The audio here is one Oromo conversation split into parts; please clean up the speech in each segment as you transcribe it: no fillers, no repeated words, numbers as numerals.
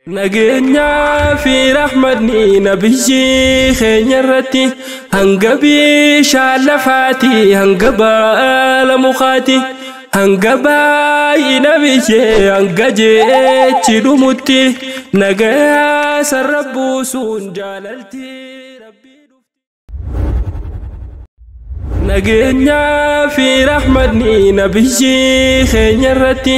Nageenyaa fi rahmanni nabiyyi keenya irratti hanga bishaan lafaati, hanga baala mukaati, hanga baay'ina biyyee, hanga jechi dhumutti nagayaa sarara buusuun jaalalti rabbii dhufti. Nageenyaa fi rahmanni nabiyyi keenya irratti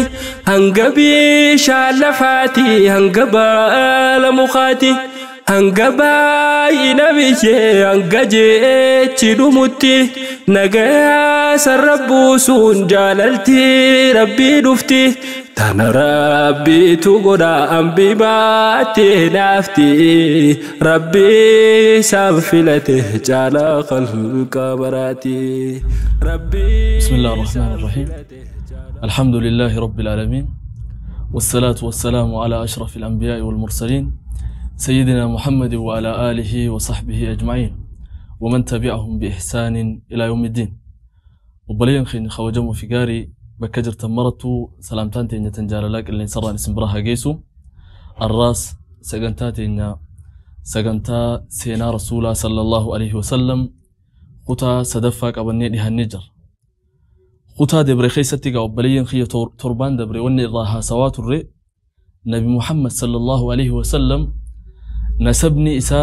hanga bishaan lafaati, hanga baala mukaati, hanga baay'ina biyyee, hanga jechi dhumutti nagayaa sarara buusuun jaalalti rabbii dhufti. Tana rabbiitu godha ambi baattee naafti, rabbii isaan filate caalaa khalqa baraati. Rabbii بسم الله الرحمن الرحيم. الحمد لله رب العالمين، والصلاة والسلام على أشرف الأنبياء والمرسلين، سيدنا محمد وعلى آله وصحبه أجمعين ومن تبعهم بإحسان إلى يوم الدين. وبلين خين خوجمو في قاري بكجر تمرتو سلامتان تينيا تنجال لك اللي سرى نسمبرها جيسو الراس سجنتا تينيا سجنتا سينا رسولا صلى الله عليه وسلم قطا سدفاك أبني لها النجر قطا دبري خيستي وبلين خي تربان دبري وني راها سوات الري نبي محمد صلى الله عليه وسلم نسبني إسا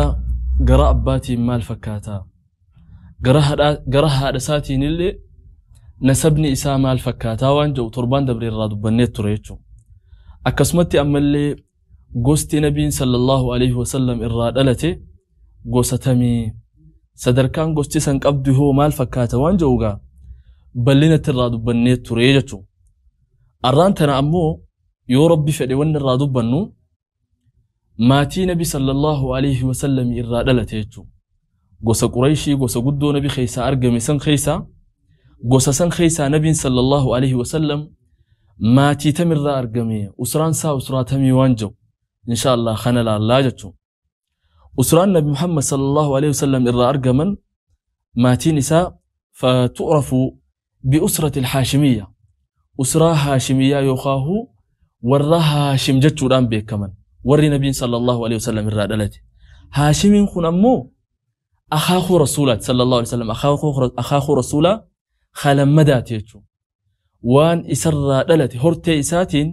قراء باتي مال فكاتا قراها رساتي نلي نسبني إسا مال فكاتا وانجو تربان دبري الرادو بنيت تريتشو أكسمتي أما اللي قوستي نبي صلى الله عليه وسلم الراد ألتي قوستمي صدر كان قوستي سنك أبدو هو مال فكاتا وانجوغا بلينة الرادو بنيت تريتشو الران تنا أمو يو ربي فعلي ون الرادو بنو ماتي نبي صلى الله عليه وسلم الراد ألتي قوس قريشي قوس قدو نبي خيسا أرقمي سن خيسا gosa san keessaa nabiin sallallahu alaihi wasallam maatii tamirraa argame, usraan isaa usraa tamii waan jiru insha Allah kana laallaa jechuun. Usraan nabi Muhammad sallallahu alaihi wasallam irraa argaman maatiin isaa fatu'rafu bi'usrati al-haashimiyya, usraa haashimiyyaa yookaahu warra haashim jechuudhaan beekaman warri nabiin sallallahu alaihi wasallam irraa dhalate. Haashimiin kun ammoo akaakuu rasuulaati sallallahu alaihi wasallam, akaakuu rasuulaa khalammadaati jechuun. Waan isarraa dhalate hortee isaatiin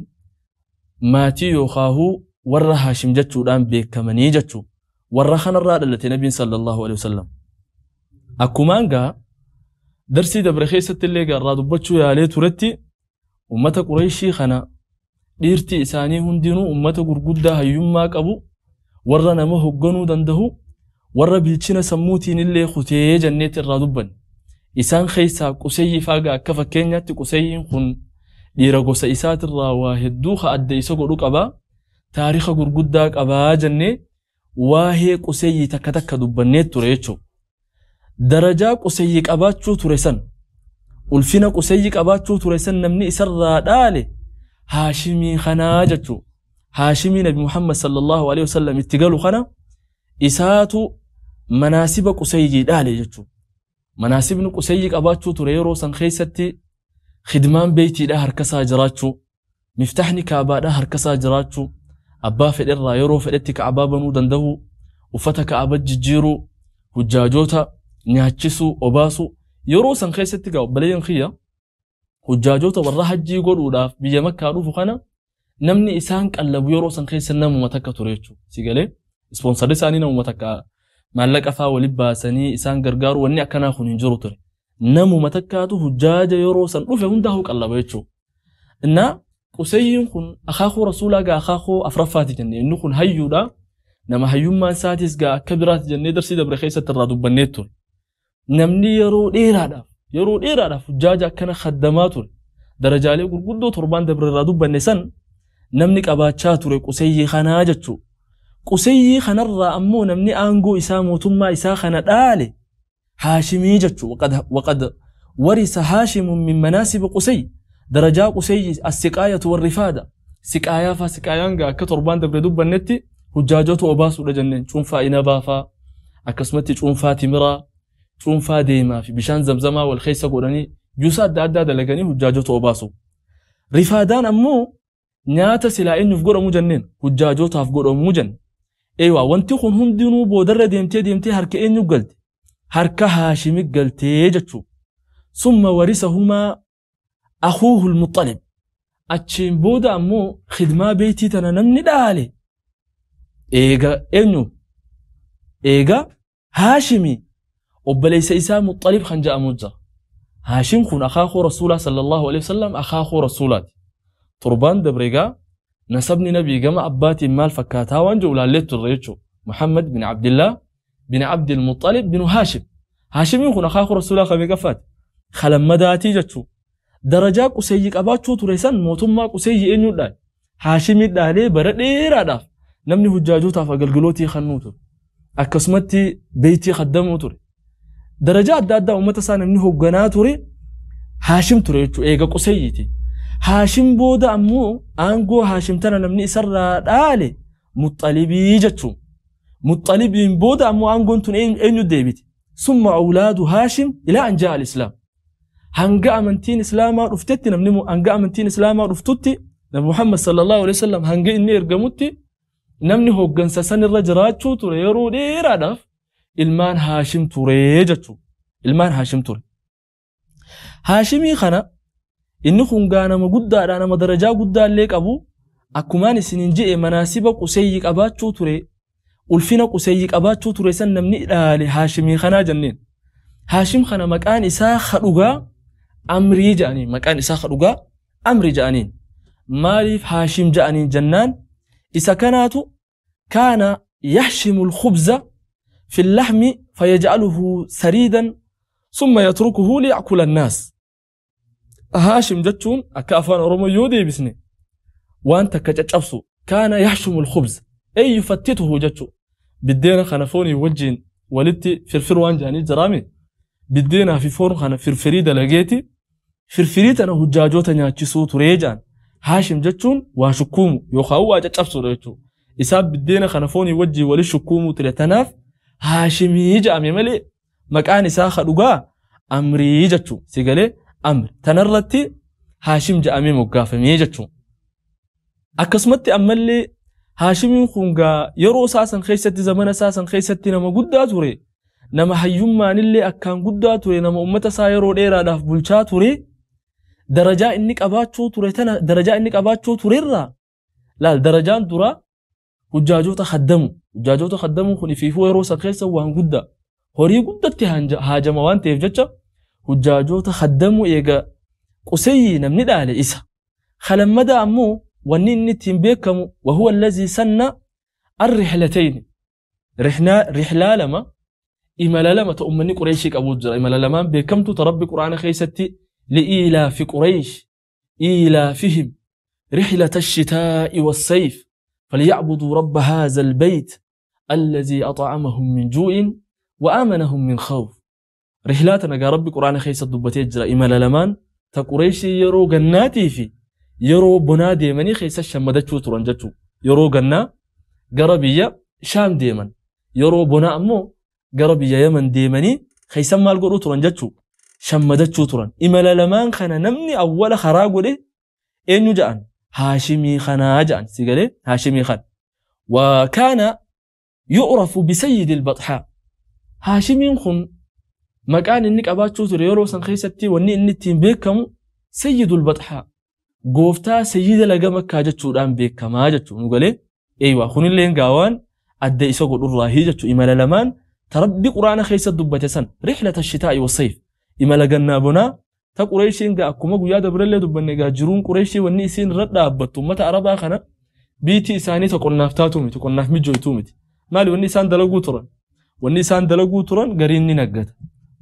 maatii yookaahuu warra haashim jechuudhaan beekamanii jechuun. Warra kanarraa dhalate nabiin sallallahu alaihi wasallam. Akkumaan gaa darsii dabre keessatti illee irraa dubbachuu yaalee turetti ummata Qurayshii kana dhiirti isaanii hundinuu ummata gurguddaa hayyummaa qabu, warra nama hogganuu danda'u, warra bilchina sammuutiin illee kutee janneetti irraa dubbanne. Isaan keessaa Qusayyi faagaa akka fakkeenyaatti Qusayyiin kun dhiira gosa isaatirraa waa hedduu ka adda isa godhu qabaa, taariika gurguddaa qabaa jennee waa'ee Qusayyi takka takka dubbannee ture jechuudha. Darajaa Qusayyi qabaachuu ture san, ulfina Qusayyi qabaachuu ture san namni isarraa dhaale Haashimii kanaa jechuudha. Haashimii Nabi Muhammad sallallahu alaihi wasallam itti galu kana isaatu manaasiba Qusayyi dhaale jechuudha. Manaasibni Qusayyi qabaachuu ture yeroo san keessatti khidmaan beeytiidhaa harkasaa jiraachuu, miftaaxni kaabaadhaa harkasaa jiraachuu, abbaa fedherraa yeroo fedhetti kaabaa banuu danda'uu, uffata kaabaa jijjiiruu, hujjaajoota nyaachisuu, obaasuu yeroo san keessatti gaa obboleeyyan kiyya hujjaajoota warra hajjii godhuudhaaf biyya Makkaa dhufu kana namni isaan qallabu yeroo san keessa namuma takka ture jechuudha. Si galee ispoonsarri isaanii namuma takka maallaqa faa walitti baasanii isaan gargaaru wanni akkanaa kun hin jiru ture. Namuma takkaatu hujjaaja yeroo san dhufe hundaa'uu qallaba jechuudha. Innaa Qusayyiin kun akaakuu rasuulaa gaa akaakuu afuraffaati jennee inni kun hayyuudha. Nama hayyummaan isaatis gaa akka biraati jennee darsii dabre keessatti irraa dubbannee ture. Namni yeroo dheeraadhaaf hujjaaja akkana khaddamaa ture. Darajaalee gurguddoo torbaan dabre irraa dubbanne san namni qabaachaa ture Qusayyii kanaa jechuudha. Qusayyii kanarraa ammoo namni aangoo isaa mootummaa isaa kana dhaale Haashimii jechuudha. Waqad warisa Haashimun min manaasiba Qusayyi. Darajaa Qusayyi as-siqaayatu warrifaada. Siqaayaa faa siqaayaan gaa akka torbaan dabre dubbannetti hujjaajota obaasuudha jenneen cuunfaa inabaa faa akkasumatti cuunfaa timiraa cuunfaa deemaa fi bishaan zamzamaa wal keessa godhanii juusa adda addaa dalaganii hujjaajota obaasu. Rifaadaan ammoo Nyaata silaa eenyuuf godhamu jenneen hujjaajotaaf godhamu jenne. Eewaa wanti kun hundinuu boodarra deemtee deemtee harka eenyu galte? Harka Haashimi galtee jechuudha. Summa warisahumaa akhuuhu al-Muttalib. Achiin booda ammoo khidmaa beeytii tana namni dhaale. Eega eenyu? Eega Haashimi obboleessa isaa Muttalib kan jedhamu jira. Haashim kun akaakuu Rasuulaa sallallahu alaihi wasallam akaakuu Rasuulaati. Torbaan dabreegaa nasabni nabii gama abbaatiin maal fakkaataa waan jiru ilaallee turre jechuudha. Muhammad bin Abdillah bin Abdil Muttalib bin Haashim. Haashimiin kun akaakuu Rasuulaa kamii qaffaati? Kalammadaatii jechuudha. Darajaa Qusayyi qabaachuu ture san mootummaa Qusayyi eenyuudhaan? Haashimii dhaalee bara dheeraadhaaf namni hujjaajotaaf agalgilootii kennuu ture. Akkasumatti beeytii kaddamuu ture. Darajaa adda addaa uummata isaa namni hoogganaa ture Haashim ture jechuudha eega Qusayyiiti. Haashim booda ammoo aangoo Haashim tana namni isarraa dhaale Muxxalibii jechuudha. Muxxalibiin booda ammoo aangoon tun eenyu deebiti? Summa awlaadu Haashim ilaa an jaa al-Islaam. Hanga amantiin Islaamaa dhuftetti namni hanga amantiin Islaamaa dhuftutti Nabi Muhammad sallallahu alaihi wasallam hanga inni ergamutti namni hooggansa sanirra jiraachuu ture yeroo dheeraadhaaf ilmaan Haashim ture jechuudha. Ilmaan Haashim ture. Haashimii kana inni kun gaa nama guddaadha nama darajaa guddaallee qabu akkumaan isiniin je'e manaasiba Qusayyi qabaachuu ture ulfina Qusayyi qabaachuu ture san namni dhaale Haashimii kanaa jenneen. Haashim kana maqaan isaa kadhugaa Amrii jedhaniin maqaan isaa kadhugaa Amrii jedhaniin. Maaliif Haashim jedhaniin jennaan isa kanaatu kaana yaxshimu alkhubza fi lahmi fayaj'aluhu sariidan summa yatrukuhu liya'kula annaas. Haashim jechuun akka afaan Oromoo yoo deebisne waan takka caccabsu kaana yaxshimu alkhubza ay yufattituhu jechuu biddeena kana foonii wajjin walitti firfir waan jedhanii jiraame biddeenaa fi foon kana firfirii dalageeti firfirii tana hujjaajoota nyaachisuu turee jedhan. Haashim jechuun waa shukkuumu yookaan waa caccabsuudha jechuudha. Isaan biddeena kana foonii wajjin wali shukkuumuu ture tanaaf Haashimii jedhame malee maqaan isaa kadhugaa Amrii jechuudha. Si galee Amri tanarratti Haashim jedhamee moggaafamee jechuudha. Akkasumatti ammallee Haashimiin kun gaa yeroo isaa san keessatti zamana isaa san keessatti nama guddaa ture. Nama hayyummaanillee akkaan guddaa ture nama uummata isaa yeroo dheeraadhaaf bulchaa ture. Darajaa inni qabaachuu ture tana darajaa inni qabaachuu turerraa laal darajaan duraa hujjaajoota khaddamu hujjaajoota khaddamu kun ifiifuu yeroo san keessa waan guddaa horii guddatti haajama waan ta'eef jecha hujjaajoota khaddamu eega Qusayyi namni dhaale isa. Khalammada ammoo wanni inni ittiin beekamu wahuwa allazii sanna arrihlatayn rihlaa lama imala lama ta ummanni Qureeshii qabu jira imala lamaan beekamtu ta Rabbi Quraana keessatti li'iilaafi Qureesh iilaafihim رحلة الشتاء والصيف فليعبدوا رب هذا البيت الذي أطعمهم من جوع وآمنهم من خوف. رحلاتنا قال ربي قرآن خيس الدبتي جرا إمال لمان تقريشي يرو جناتي في يرو بنا ديمني خيس الشمدتشو ترنجتشو يرو جنا قربية شام ديمن يرو بنا أمو قربية يمن ديمني خيس مال قرو ترنجتشو شمدتشو ترن إمال لمان خنا نمني أول خراجو له إنه جان هاشمي خنا جان سيقالي هاشمي خان. وكان يعرف بسيد البطحاء. هاشمي خن مكان إنك أباتشو تريورو سنخيستي وإني إني تيم بيكمو سيد البطحاء قوفتا سيد لقى مكة جتشو رام بيكما جتشو نقولي أيوة خن اللي نقاوان أدى إسوق الراهي جتشو إمال لمان تربي قرآن خيست دبتسن رحلة الشتاء والصيف إمال جنابنا ta Qureeshiin gaa akkuma guyyaa dabrellee dubbanne gaa jiruun Qureeshii wanni isiin irra dhaabbattu uummata Arabaa kana biitii isaanii ta qonnaaf taatu miti qonnaaf mijooytuu miti. Maali wanni isaan dalaguu turan? Wanni isaan dalaguu turan gariin ni naggata.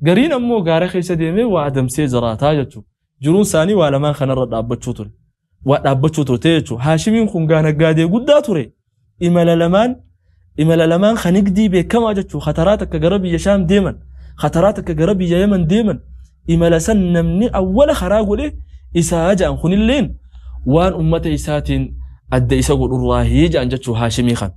Gariin ammoo gaara keessa deemee waa adamsee jiraataa jechuudha. Jiruun isaanii waa lamaan kanarra dhaabbachuu ture. Waa dhaabbachuu turte jechuudha. Haashimiin kun gaa naggaadee guddaa ture. Imala lamaan kanigdii beekamaa jechuudha. Khataraa takka gara biyya Shaam deeman. Khataraa takka gara biyya Yaman deeman. Imala san namni awwala karaa godhe isaa ja'an kunilleen waan ummata isaatiin adda isa godhurraahii ja'an jechuu Haashimii kan.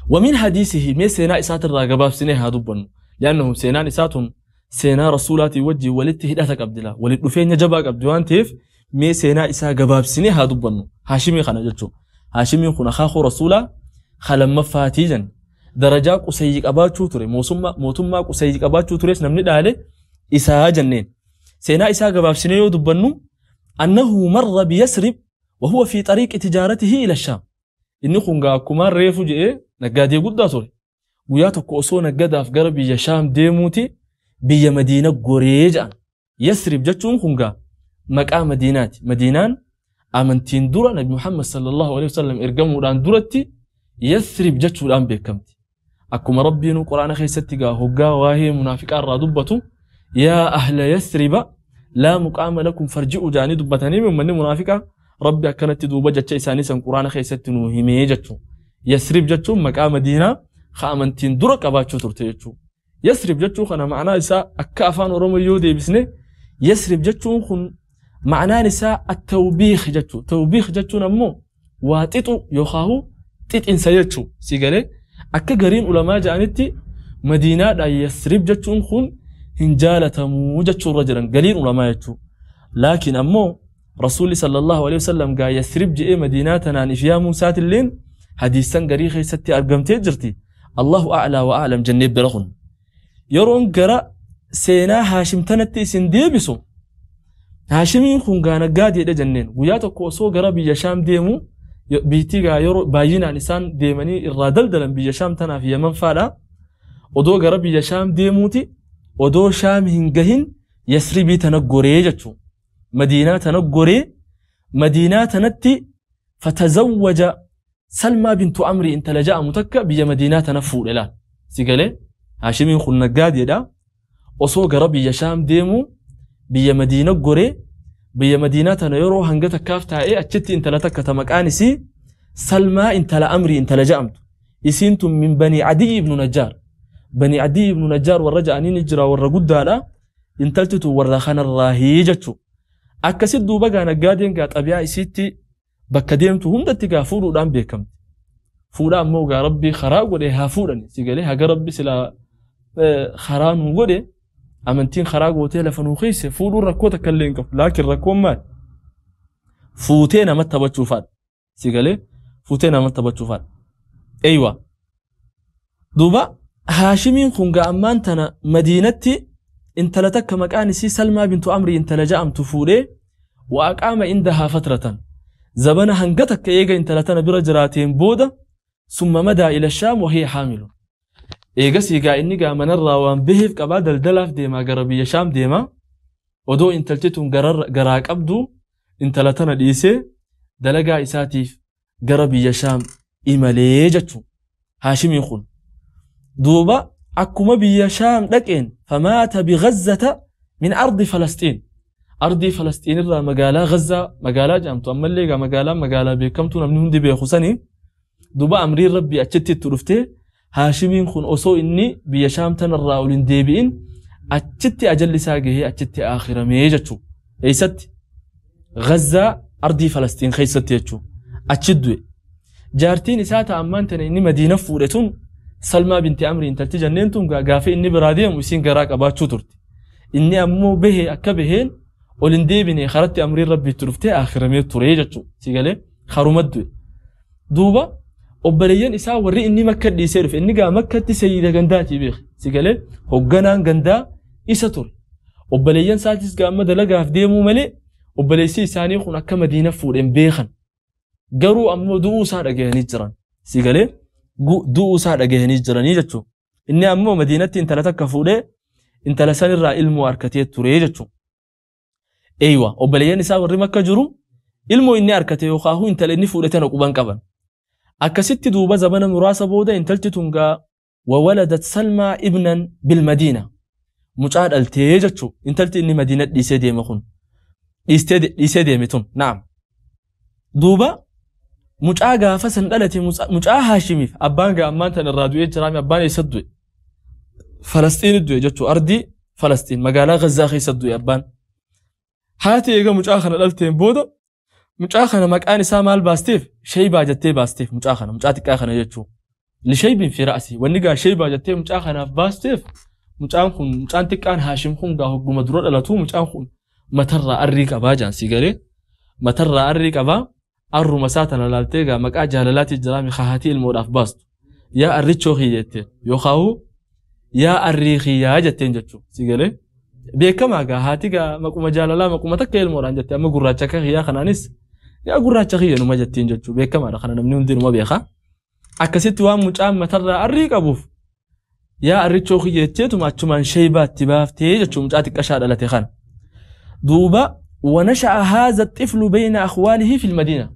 ومن حديثه مي سينا إسات الراقباب سنة هادوبن لأنهم سينان إساتهم سينا رسولاتي وجي ولدت هداتك عبد الله ولد رفين جباك عبد تيف Mee seenaa isaa gabaabsinee haa dubbannu. Haashimii kana jechuun. Haashimiin kun akaakuu rasuulaa halammaffaatii jenna. Darajaa Qusayyi qabaachuu ture, mootummaa Qusayyi qabaachuu tures namni dhaale isaa jenneen. Seenaa isaa gabaabsinee yoo dubbannu, annahu marra biyasrib wa huwa fi xariiqi tijaaratihi ila Shaam. Inni kun gaa akkumaan reefu je'ee naggaadee guddaa ture. Guyyaa tokko osoo naggadaaf gara biyya Shaam deemuuti biyya Madiina goree jedhan. Yasrib jechuun kun gaa maqaa Madiinaati. Madiinaan amantiin dura Nabi Muhammad sallallahu alaihi wasallam ergamuudhaan duratti Yasrib jechuudhaan beekamti. Akkuma Rabbiin Quraana keessatti gaa hoggaa waa'ee munaafiqaa irraa dubbatu, yaa ahla Yasriba laa muqaama lakum farji'u jaanii dubbatanii, uummanni munaafiqaa Rabbi akkanatti duuba jecha isaanii san Quraana keessatti nuu himee jechuudha. Yasrib jechuun maqaa Madiinaa ka amantiin dura qabaachuu turte jechuudha. Yasrib jechuun kana ma'anaa isaa akka afaan Oromoo yoo deebisne, Yasrib jechuun kun ma'anaan isaa at-tawbiikh jechuudha. Tawbiikh jechuun ammoo waa xixu yookaan xixinsa jechuudha. Si galee, akka gariin ulamaa ja'anitti Madiinaadhaan Yasrib jechuun kun hin jaalatamuu jechuurra jiran galiin ulamaa jechuudha. Laakiin ammoo Rasuulli sallallahu alaihi wasallam gaa Yasrib je'ee Madiinaa tanaan if yaamuun isaatilleen hadiisan garii keessatti argamtee jirti. Allahu a'laa wa a'lam jennee bira kun. Yeroon gara seenaa Haashim tanatti isin deebisu, Haashimiin kun gaa naggaadiidha jenneen. Guyyaa tokko osoo gara biyya Shaam deemu, biitti gaa yeroo baay'inaan isaan deemanii irraa daldalan biyya Shaam tanaaf Yaman faadha. Odoo gara biyya Shaam deemuuti odoo Shaam hin gahin Yasribii tana goree jechuudha. Madiinaa tana goree, Madiinaa tanatti fatazawwaja Salmaa bintu Amrii intala ja'amu takka biyya Madiinaa tana fuudhe laal. Si galee, Haashimiin kun naggaadiidha. Osoo gara biyya Shaam deemu biyya Madiina goree, biyya Madiinaa tana yeroo hanga takkaaf taa'ee achitti intala takka ta maqaan isii Salmaa intala Amrii intala ja'amtu. Isiin tun min Banii Adiy ibnu Najjaar. Banii Adiy ibnu Najjaar warra ja'anii ni jira, warra guddaadha. Intalti tun warra kanarraahii jechuudha. Akkasit duuba gaa naggaadeen gaa xabiyaa isiitti bakka deemtu hundatti gaa fuudhuudhaan beekamti. Fuudha ammoo gaa Rabbii karaa godhe haa fuudhani. Si galee, haga Rabbi silaa karaa nuu godhe, amantiin karaa gootee lafa nuu keesse, fuudhuun rakkoo takka illee hin qabu. Laakiin rakkoon maali? Fuutee namatti taphachuufaadha. Si galee, fuutee namatti taphachuufaadha. Eeywa. Duuba Haashimiin kun gaa ammaan tana Madiinatti intala takka maqaan isii Salmaa bintu Amrii intala ja'amtu fuudhee, wa aqaama indahaa fatratan. Zabana hanga takka eega intala tana bira jiraateen booda, summa madaa ila Shaam wa hiya haamilu. Eegasii gaa inni gaa manarraa waan baheef qabaa daldalaaf deemaa gara biyya Shaam deemaa. Odoo intalti tun garaa qabdu intala tana dhiisee dalagaa isaatiif gara biyya Shaam imalee jechuudha. Haashimiin kun. Duuba akkuma biyya Shaam dhaqeen famaata bighazzata min ardi Falastiin. Ardii Falastiin irraa magaalaa Gazzaa magaalaa jedhamtu, ammallee gaa magaalaa beekamtuu namni hundi beeku sanii, duuba amriin Rabbii achitti itti dhuftee Haashimiin kun osoo inni biyya Shaam tanarraa ol hin deebi'in achitti ajalli isaa gahee achitti akhiramee jechuudha. Eessatti? Gazzaa ardii Falastiin keessatti jechuudha. Achi du'e. Jaartiin isaa ta'a ammaan tana inni Madiina fuudhe tun, Salmaa binti Amrii intalti jenneen tun, gaafa inni biraa deemu isiin garaa qabaachuu turte. Inni ammoo bahee akka baheen ol hin deebine, karatti amriin Rabbi itti dhuftee akhiramee ture jechuudha. Si galee, karuma du'e. Duuba obboleeyyan isaa warri inni Makka dhiisee dhufe, inni gaa Makkatti sayyida gandaatii beeke. Si galee, hogganaan gandaa isa ture. Obboleeyyan isaatis gaa amma dalagaaf deemuu malee obboleessi isaanii kun akka Madiina fuudheen beekan. Garuu ammoo du'uu isaa dhagahanii jiran. Si galee, du'uu isaa dhagahanii jiranii jechuudha. Inni ammoo Madiinatti intala takka fuudhee intala sanirraa ilmoo harkatee ture jechuudha. Eeywa, obboleeyyan isaa warri Makka jiru ilmoo inni harkate yookaan intala inni fuudhe tana quban qaban. Akkasitti duuba zabana muraasa booda intalti tun gaa wawaladat Salmaa ibnan bilmadiina. Mucaa dhaltee jechuudha. Intalti inni Madiina dhiisee deeme kun. Dhiisee deeme tun. Naam. Duuba mucaa gaafa san dhalate, mucaa Haashimiif abbaan gaa ammaan tan irraa du'ee jiraame. Abbaan eessatti du'e? Falasxiinit du'e jechuudha. Ardii Falasxiin magaalaa Gazzaa keessatti du'e abbaan. Haati eega mucaa kana dhalteen booda mucaa kana maqaan isaa maal baasteef? Sheybaa jettee baasteef mucaa kana, mucaa xiqqaa kana jechuudha. Lisheybin fi ra'asi. Wanni gaa Sheybaa jettee mucaa kanaaf baasteef, mucaan kun, mucaan xiqqaan Haashim kun gaa hogguma dura dhalatu mucaan kun matarraa arrii qabaa jaan. Si galee? Matarraa arrii qaba. Arruma isaa tana laaltee gaa maqaa jaalalaati jira mikaahatii ilmoodhaaf baastu. Yaa arrichoo kiyya jetteen yookaan yaa arrii kiyyaa jetteen jechuudha. Si galee beekamaa gaa haati gaa maquma jaalalaa maquma takka ilmoodhaan jette amma gurraacha akka kiyyaa kanaanis yaa gurraacha kiyya numa jetteen jechuudha. Beekamaadha kana namni hundi numa beeka. Akkasitti waan mucaan matarraa arrii qabuuf yaa arrichoo kiyya jetteetuma achumaan sheebaatti baaftee jechuudha mucaa xiqqashaa dhalate kana. Duuba ونشأ هذا الطفل بين أخواله في المدينة.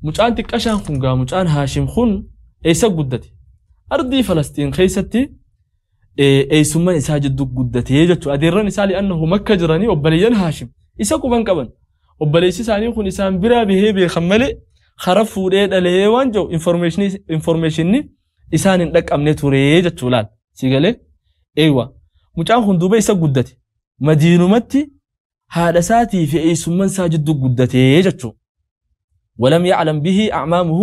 مجان تكشان خنقا مجان هاشم خن إيسا قدتي أرضي فلسطين خيستي إيسما إسا جدو قدتي يجتو أديران إسا لأنه مكة جراني وبليان هاشم إسا قبان قبان وبليسي ساني خن إسان برا به بخمالي خرفو ريد أليوان جو information إسان لك أمنيتو ريجتو لال سيقالي إيوة مجان خن دوبا إسا قدتي مدينو متي هذا ساتي في إيسما إسا جدو قدتي يجتو ولم يعلم به أعمامه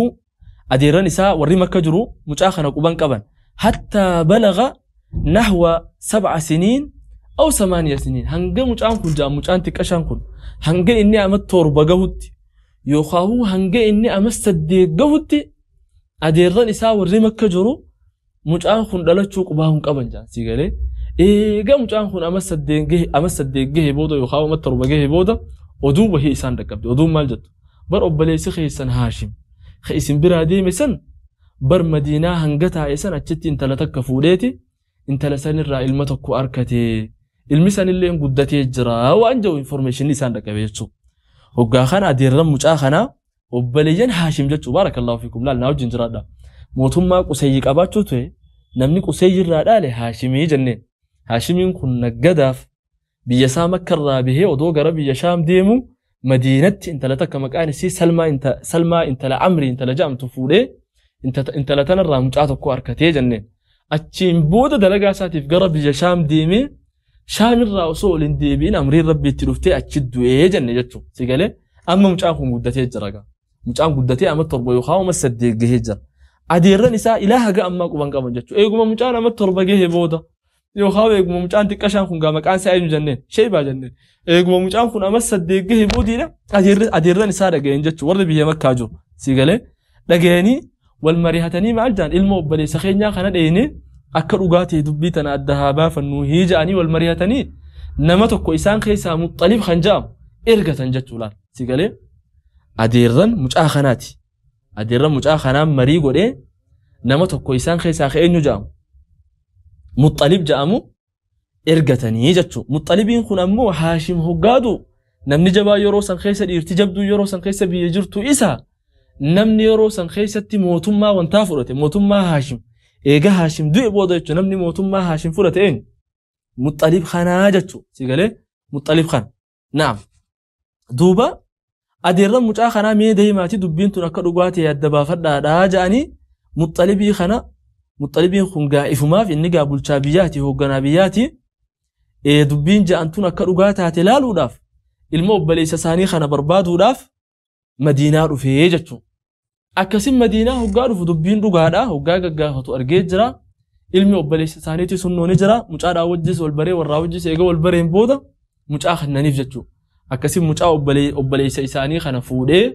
أديران إساء وري مكة جرو متأخنا قبان قبان حتى بلغ نحو 7 سنين أو 8 سنين هنجا متأخن كن جاء متأخن تكشان كن هنجا إني أمت توربة جهوتي يخاهو هنجا إني أمت سدي جهوتي أديران إساء وري مكة جرو متأخن دلتشو قبان قبان جاء سيقالي إيه جا متأخن أمت سدي جه أمت سدي جه بودا يخاهو أمت توربة جه بودا ودوب هي إسان ركبت ودوب مالجت بر أبليس خيسن هاشم خيسن برادي مسن بر مدينة هنجتها إسان أتشتي انت لا تكفوليتي انت لسان الرأي المتكو أركتي المسن اللي انقدتي جرا وأنجو information لسان ركبيتشو وقاخنا أدير رم مجاخنا وبليجن هاشم جتشو بارك الله فيكم لا ناوجن جرادا موتما قسيك أباتشو توي نمني قسي الرأي هاشمي جنين هاشمي كن نجدف بيسامك كرابه ودو قرب يشام ديمو مدينة انت لا تك مكان سي سلمى انت سلمى انت لا عمري انت لا جام تفولي انت لا تنرى مجاته كو اركتي جنة اتشين بودا دلقا ساتي في قرب شام ديمي شام الرسول انديبين امري ربي تلفتي اتشدو ايه جنة جتو سيقالي اما مجاكم قدتي جرقا مجاكم قدتي اما تربو يخاو ما سدي جهجر ادير نساء اله قا اما قبان قبان جتو ايقوما مجانا اما تربو جه بودا يوخاو eeguma mucaan xiqqashaan kun gaa maqaan isaa eenyu jenneen sheebaa jenneen eeguma mucaan kun amma 8 gahe boodiidha adeerran isaa dhaga'een jechuun warri biyya makkaa jiru si galee dhaga'anii wal mari'atanii maal jaan ilma obboleessa keenyaa kana dheenee akka dhugaa ta'e dubbii tana adda haa baafannu hii ja'anii wal mari'atanii nama tokko isaan keessaa Muxxalib kan ja'amu ergatan jechuudhaan si galee adeerran mucaa kanaati adeerran mucaa kanaa marii godhee nama tokko isaan keessaa eenyu ja'amu Muxxalib ja'amu ergatanii jechuudha. Muxxalibiin kun ammoo Haashim hoggaadu namni jabaa yeroo san keessa dhiirti jabduu yeroo san keessa biyya jirtu isa namni yeroo san keessatti mootummaa wantaa fudhate mootummaa Haashim eega Haashim du'e booda jechuudha namni mootummaa Haashim fudhate eenyu Muxxalib kanaa jechuudha. Si galee Muxxalib kana. Naam. Duuba adeerran mucaa kanaa mee deemaati dubbiin tun akka dhugaa ta'e adda baafadhaadhaa ja'anii Muxxalibii kana Muxxalibiin kun gaa'ifumaaf inni gaa bulchaa biyyaati hoogganaa biyyaati dubbiin ja'antuun akka dhugaa taate laaluudhaaf ilma obboleessa isaanii kana barbaaduudhaaf Madiinaa dhufee jechuudha. Akkasiin Madiinaa hoggaa dhufu dubbiin dhugaadha hoggaa gaggaafatu argee jira ilmi obboleessa isaaniitii sunnoo ni jira mucaadhaa wajjis wal baree warraa wajjis eega wal bareen booda mucaa kannaniif jechuudha. Akkasiin mucaa obboleessa isaanii kana fuudhee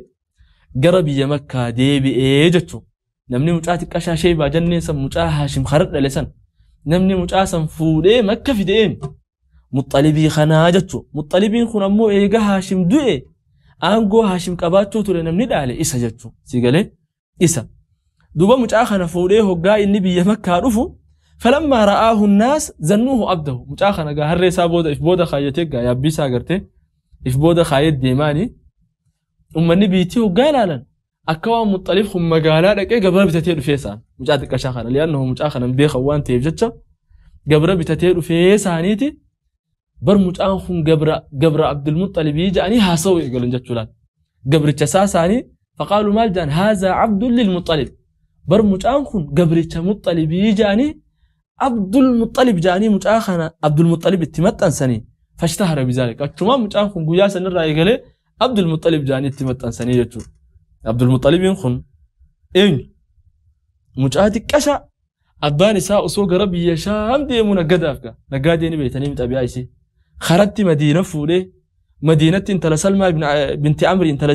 gara biyya Makkaa deebi'ee jechuudha. Namni mucaa xiqqashaa sheebaa jenneen san mucaa Haashim karaa dhale san namni mucaa san fuudhee makka fideen Muxxalibii kanaa jechuudha. Muxxalibiin kun ammoo eega Haashim du'e aangoo Haashim qabaachuu ture namni dhaale isa jechuudha. Si galee isa. Duuba mucaa kana fuudhee hoggaa inni biyya Makkaa dhufu falammaa ra'aahu nnaas zannuuhu abdahu. Mucaa kana gaa harree isaa booda if booda kaayyatee gaa yaabbii isaa agartee if booda kaayyee deemaani uummanni biitii hoggaa ilaalan. Akka waan Muxxalib kun magaalaa dhaqee gabra bitatee dhufee isaan mucaa xiqqashaa kana li'annahu mucaa kana beekan waan ta'eef jecha gabra bitatee dhufee isaaniiti bar mucaan kun gabra Abdulmuxxalibii ja'anii haasawuu eegalan jechuudhaan gabricha isaa isaanii faqaalu maal ja'an haazaa abdun lilmuxxalib bar mucaan kun gabricha Muxxalibii ja'anii Abdulmuxxalib ja'anii mucaa kana Abdulmuxxalib itti maxxansanii fashtahara bizaalik achumaan mucaan kun guyyaa sanirraa eegalee Abdulmuxxalib ja'anii itti maxxansanii jechuudha. Abdulmuxxalibiin kun eenyu mucaa xiqqashaa abbaan isaa osoo gara biyya Shaam deemu naggadaaf gaa naggaadee ni beektanii xabiyaa isii karatti Madiina fuudhee Madiinatti intala Salmaa binti Amri intala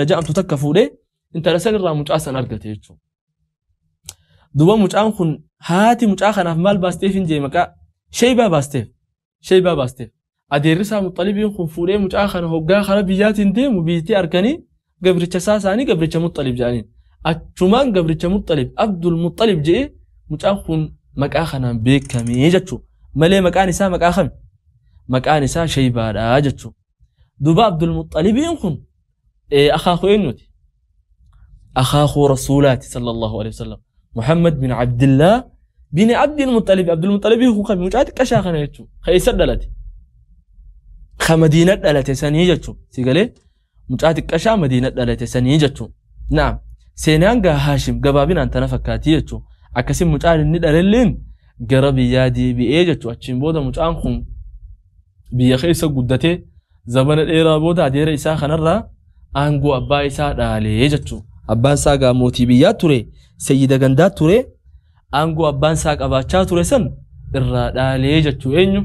ja'amtu takka fuudhee intala san irraa mucaa san argate jechuudha. Duuba mucaan kun haati mucaa kanaaf maal baasteef hin jee maqaa Sheybaa baasteef. Sheybaa baasteef. Adeerri isaa Muxxalibiin kun fuudhee mucaa kana hoggaa kara biyyaatiin deemu biyyattii arganii gabricha isaa isaanii gabricha Muxxalib jedhaniin. Achumaan gabricha Muxxalib Abdul Muxxalib jedhee mucaan kun maqaa kanaan beekamee jechuudha. Malee maqaan isaa maqaa kami? Maqaan isaa Sheybaadha jechuudha. Duuba Abdul Muxxalibiin kun akaakuu eenyuti? Akaakuu Rasuulaati sallallahu alaihi wasallam. Muhammad bin Abdillah bin Abdul Muxxalib. Abdul Muxxalibiin kun kami? Mucaa xiqqashaa kana jechuudha. Ka eessa dhalate? Ka Madiina dhalate sanii jechuudha. Si galee mucaa xiqqashaa Madiina dhalate sanii jechuudha. Naam. Seenaan gaa Haashim gabaabinaan tana fakkaatii jechuudha. Akkasii mucaan inni dhalalleen gara biyyaa deebi'ee jechuudha. Achiin booda mucaan kun biyya keessa guddatee zamana dheeraa booda adeera isaa kanarraa aangoo abbaa isaa dhaalee jechuudha. Abbaan isaa gaa mootii biyyaa ture, sayyida gandaa ture, aangoo abbaan isaa qabaachaa ture san irraa dhaalee jechuudha. Eenyu?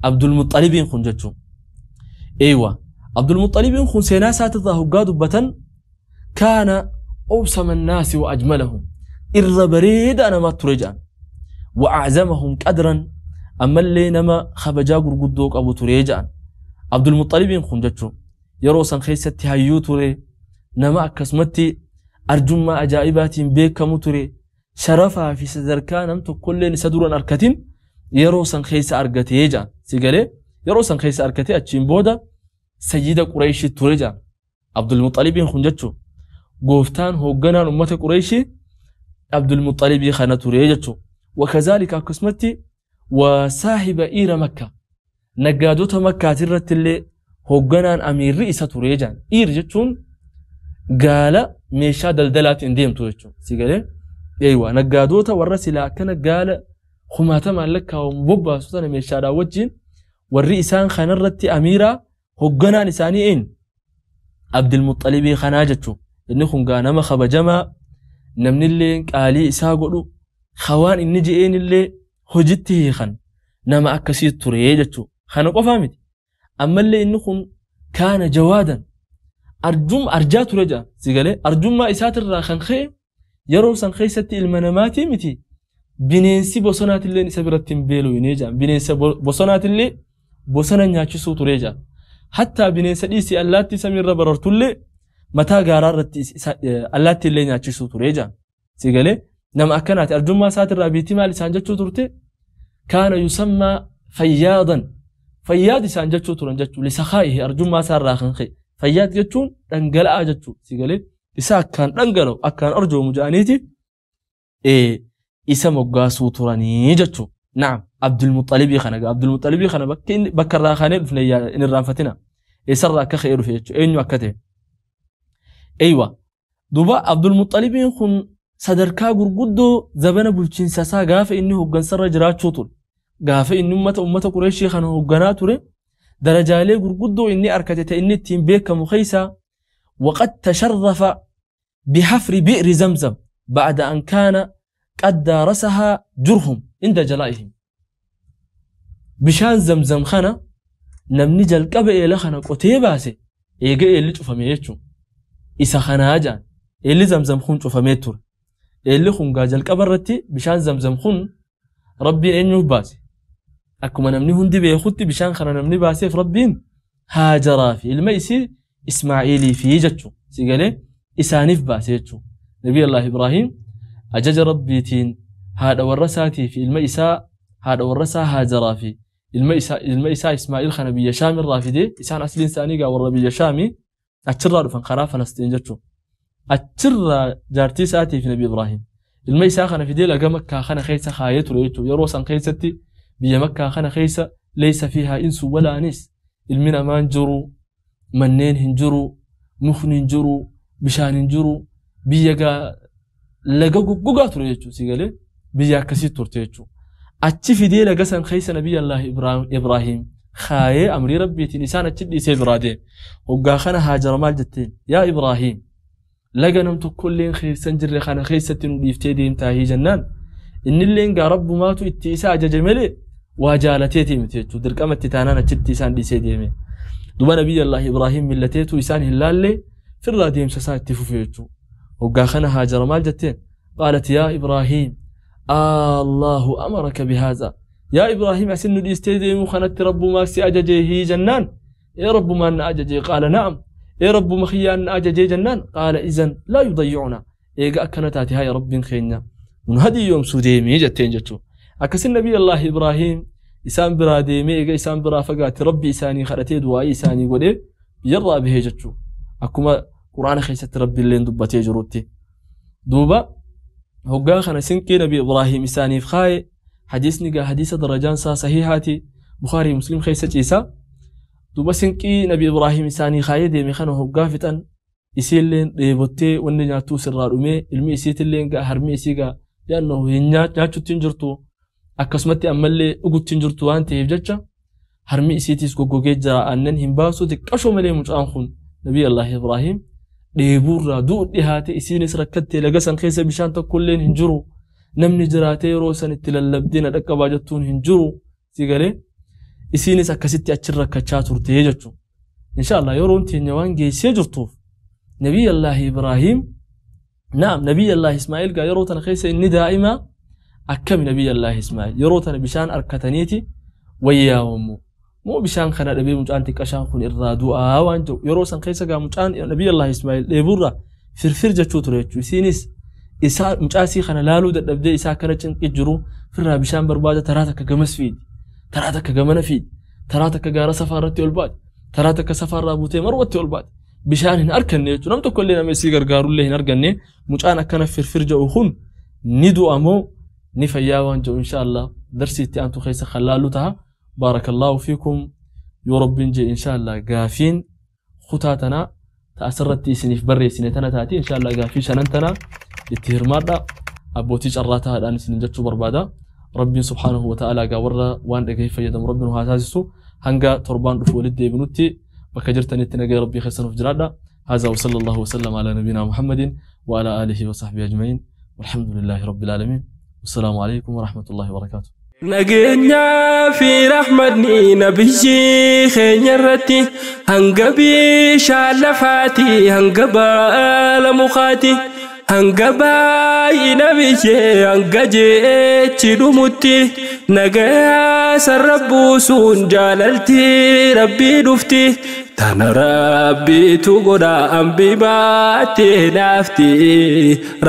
Abdul Muxxalibiin kun jechuudha. Eewa. Abdul Muxxalibiin kun seenaa isaatirraa hoggaa dubbatan kaana أوسم الناس وأجملهم إربريد أنا ما ترجع وأعزمهم قدرا أما اللي نما خبجا قرقدوك أبو تريجان عبد المطلب خنجتشو يروسا خيستي هيو تري نما أكسمتي أرجما أجائبات بيك متري شرفها في سدركان أمتو كل سدورا أركتين يروسا خيس أركتيجان سيقالي يروسا خيس أركتي أتشين بودا سيدة قريش تريجان عبد المطلب خنجتشو gooftaan hoogganaan ummata Qureeshii Abdul Muxxalibii kana ture jechuudha. Wakazaalika akkasumatti wasaahiba iira Makka naggaadota Makkaatirratti illee hoogganaan amiirri isa ture jedhan. Iir jechuun gaala meeshaa daldalaatiin deemtu jechuudha. Si galee eeyywa naggaadota warra silaa akkana gaala kumaatamaan lakkaa'amu bobbaasu sana meeshaadhaan wajjin warri isaan kanarratti amiiraa hoogganaan isaanii eenyu? Abdul Muxxalibii kanaa jechuudha. Inni kun gaa nama kabajamaa namnillee qaalii isaa godhu hawaan inni je'eenillee hojitti hiikan nama akkasii ture jechuudha. Kana qofaa miti. Ammallee inni kun kaana jawaadan arjaa ture jedha. Si galee arjummaa isaatirraa kan ka'e yeroo san keessatti ilma namaatii miti bineensi bosonaatillee isa biratti hin beelooyne jedha. Bineensa bosonaatillee bosona nyaachisuu ture jedha. Hattaa bineensa dhiisii allaattii samiirra barartullee mataa gaaraa irratti allaattii illee nyaachisuu ture jedha. Si galee nama akkanaati arjummaa isaatirraa biitii maal isaan jechuu turte kaana yusammaa fayyaadan fayyaad isaan jechuu turan jechuu lisakaa'ihi arjummaa isaarraa kan ka'e fayyaad jechuun dhangala'aa jechuu si galee isa akkaan dhangala'u akkaan arjoomu jedhaniiti isa moggaasuu turanii jechuu. Naam Abdul Muxxalibii kana Abdul Muxxalibii kana bakka irraa kaanee dhufne hin irraanfatina eessarraa akka ka'ee dhufe jechuu eenyu akka ta'e. Eeywa duuba Abdul Muxxalibiin kun sadarkaa gurguddoo zabana bulchiinsa isaa gaafa inni hooggansarra jiraachuu ture gaafa inni ummata Qureeshii kana hoogganaa ture darajaalee gurguddoo inni argate ta'e inni ittiin beekamu keessaa waqad tasharrafa bihafri bi'ri zamzam ba'da an kaana qad daarasahaa jurhum inda jalaa'ihim. Bishaan zamzam kana namni jalqaba eela kana qotee baase eega eelli cufame jechuudha. Isa kanaa jedhan eelli zamzam kun cufamee ture. Eelli kun gaa jalqaba irratti bishaan zamzam kun Rabbiin eenyuuf baase? Akkuma namni hundi beekutti bishaan kana namni baaseef Rabbiin Haajaraa fi ilma isii Ismaa'iilii fi jechuudha. Si galee isaaniif baase jechuudha. Nabii Allah Ibrahiim ajaja Rabbiitiin haadha warra isaatii fi ilma isaa haadha warra isaa Haajaraa fi ilma isaa Ismaa'iil kana biyya Shaam irraa fidee isaan asliin isaanii gaa warra biyya Shaamii achirraa dhufan karaa Falastiin jechuudha. Achirraa jaartii isaatii fi Nabi Ibrahiim ilma isaa kana fidee laga Makkaa kana keessa kaayee ture jechuudha. Yeroo san keessatti biyya Makkaa kana keessa leessa fiihaa insu walaanis ilmi namaa hin jiru, manneen hin jiru, mukni hin jiru, bishaan hin jiru, biyya gaa laga goggogaa ture jechuudha. Si galee biyya akkasii turte jechuudha. Achi fidee laga san keessa Nabi Allah Ibrahiim kaayee amrii Rabbiitiin isaan achi dhiisee biraa deeme. Hoggaa kana Haajara maal jetteen? Yaa Ibrahiim laga nam tokkolleen keessa hin jirre kana keessatti nu dhiiftee deemtaahii jennaan innilleen gaa rabbumaatu itti isa ajaje malee waa jaalateetii miti jechuudha. Dirqama itti taanaan achitti isaan dhiisee deeme. Duba Nabiyyi Allah Ibraahim millateetu isaan hin laalle firraa deemsa isaa itti fufe jechuudha. Hoggaa kana Haajara maal jetteen? Qaalat yaa Ibraahim Allahu amaraka bihaadha. Yaa Ibraahim asin nu dhiistee deemuu kanatti rabbumaa si ajajee hii jennaan. Ee rabbumaan na ajajee qaala na'am. Ee rabbuma kiyyaan na ajajee jennaan qaala izan laa yudayyicuna. Eega akkana taate haa rabbiin keenya nun hadiyyoomsuu deemee jetteen jechuudha. Akkasin Nabiyyi Allah Ibraahim isaan biraa deemee eega isaan biraa fagaate rabbi isaanii kadhatee du'aa'ii isaanii godhee biyyarraa bahee jechuudha. Akkuma Quraana keessatti rabbi illeen dubbatee jirutti. Duuba hoggaa kana sinqii Nabi Ibraahim isaaniif kaaye hadiisni gaa hadiisa darajaan isaa sahihaati Bukaarii Muslim keessa ciisa. Duuba sinqii Nabi Ibraahim isaanii kaayee deeme kana hoggaa fixan isiilleen dheebottee wanni nyaattuu sirraa dhumee ilmi isiitilleen gaa harmi isii gaa li'annahu hin nyaachutti hin jirtu akkasumatti ammallee dhugutti hin jirtu waan ta'eef jecha harmi isiitiis goggogee jira aannan hin baasu xiqqashoo malee mucaan kun Nabi Allah Ibraahim dheebuurraa du'u dhihaate isiinis rakkattee laga san keessa bishaan tokkolleen hin jiru namni jiraatee yeroo san itti lallabdee na dhaqqabaa jettuun hin jiru si galee isiinis akkasitti achi rakkachaa turte jechuudha. Inshaallah yeroon teenya waan geessee jirtuuf Nabi Allah Ibraahim naam Nabi Allah Ismaa'il gaa yeroo tana keessa inni daa'ima akkami Nabi Allah Ismaa'il yeroo tana bishaan harkataniiti wayyaawamu. Moo bishaan kana dhabee mucaan xiqqashaan kun irraa du'aa waan jiru yeroo san keessa gaa mucaan Nabi Allah Ismaa'il dheeburraa firfir jechuu ture jechuudha. Isiinis isaa mucaasii kana laaluu dadhabdee isaa akkana cinqii jiru firraa bishaan barbaada taraa takka gamas fiidi taraa takka gamana fiidi taraa takka gaara safaarratti ol baati taraa takka safaarraa buutee marwatti ol baati bishaan hin arganne jechuudha. Nam tokko illee nama isii gargaarullee hin arganne mucaan akkana firfir jedhu kun ni du'a moo ni fayyaa waan jedhu inshaallah darsii itti aantu keessa kan laallu ta'a. Baarakallahu fiikum yoo rabbiin jee inshaallah gaafiin kutaa tanaa ta asirratti isiniif barreessine tana taati inshaallah gaafii shanan tana itti hirmaadha abbootii carraa tahaadhaan isinin jechuu barbaada. Rabbiin subhaanahu wa ta'aalaa gaa warra waan dhagahe fayyadamu rabbiin haa taasisu hanga torbaan dhufu walitti deebinutti bakka jirtanitti nagaya rabbii keessa nuuf jiraadha. هذا وصلى الله وسلم على نبينا محمد وعلى آله وصحبه أجمعين والحمد لله رب العالمين والسلام عليكم ورحمة الله وبركاته. Nageenyaa fi rahmanni nabiyyi keenya irratti hanga bishaan lafaati hanga baala mukaati hanga baay'ina biyyee hanga jechi dhumutti nagayaa sarara buusuun jaalalti rabbii dhufti tana rabbiitu godha ambi baattee naafti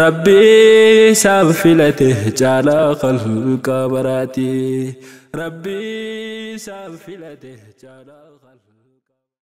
rabbii isaan filate caalaa khalqa baraati rabbii isaan filate caalaa.